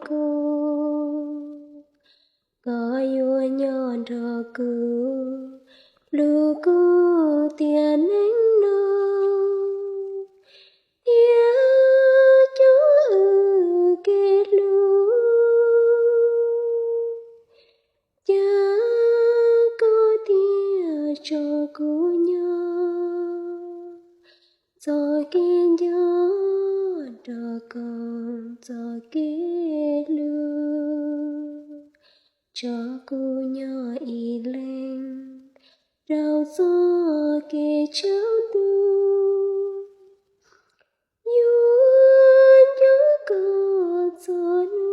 kuv, koj yuav nyob nrog kuv, hlub kuv tiam neej no, thiab cov wb kev hlub. Cas koj thiaj tso kuv nyob, txoj kev nco nrog koj txoj kev hlub, tso kuv nyob ib leeg rau txoj kev tsaus ntuj. Yuav nco koj txhua